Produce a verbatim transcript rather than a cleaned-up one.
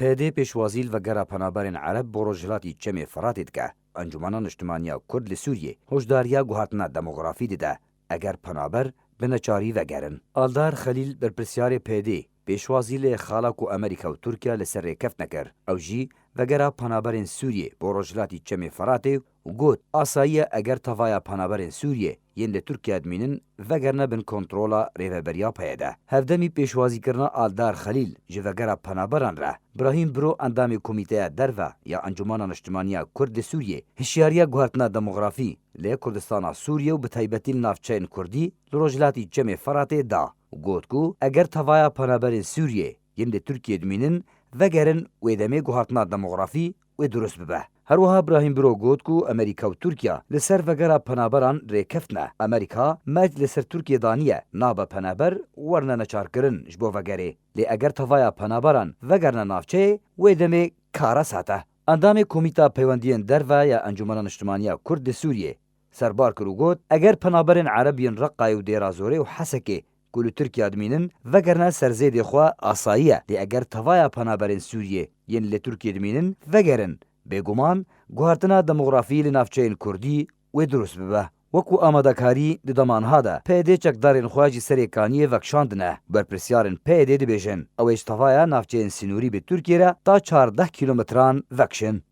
P Y D pêşwazî li vegera penaberên Ereb bo Rojhilatî Çemê Firatê dike. Encûmena Niştimaniya Kurd li Sûriyê hoşdariya guhertina demografî dide, eger penaber bi neçarî vegerin. Aldar Xelîl, berpirsyarê P Y D, pêşwazî li xala ku Amerîka û Tirkiye li ser rêkeftin kir. Ew jî vegera penaberên Sûriyê bo Rojhilatî Çemê Firatê û got, asayî ye eger tevaya penaberên Sûriyê yên li Tirkiye dimînin vegerine bin kontrola rêveberiya P Y D. Hevdemî pêşwazîkirina Aldar Xelîl ji vegera penaberan re, Brahîm Biro, endamê Komîteya Derve ya Encûmena Niştimaniya Kurd li Sûriyê, hişyariya guhertina demografî li Kurdistana Sûriyê û bi taybetî li navçeyên Kurdî li Rojhilatî Çemê Firatê da û got ku eger tevaya penaberên Sûriyê yên li Tirkiye dimînin vegerin, wê demê guhertina demografî wê dirust bibe. Her wiha Brahîm Biro got ku Amerîka û Tirkiye li ser vegera penaberan rêkeftine. Amerîka merc li ser Tirkiye daniye, nabe penaber werine neçarkirin ji bo vegerê. Lê eger tevaya penaberan vegerine navçeyê, wê demê karesat e. Endamê Komîta Peywendiyên Derve ya Encûmena Niştimaniya Kurd li Sûriyê serbar kir û got, eger penaberên Ereb yên Reqayê û Dêra Zorê û Hesekê ku li Tirkiye dimînin, vegerine ser zêdê xwe, asayî ye. Lê eger tevaya penaberên Sûriyê yên li Tirkiye dimînin vegerin, bêguman guhertina demografî li navçeyên Kurdî wê dirust bibe. Wekû amadekarî di demanha de P Y D çekdarên xwe ji Serê Kaniyê vekişandine. Berpirsyarên P Y D dibêjin, ew ê ji tevaya navçeyên sînorî bi Tirkiye re ta çardeh kîlometran vekişin.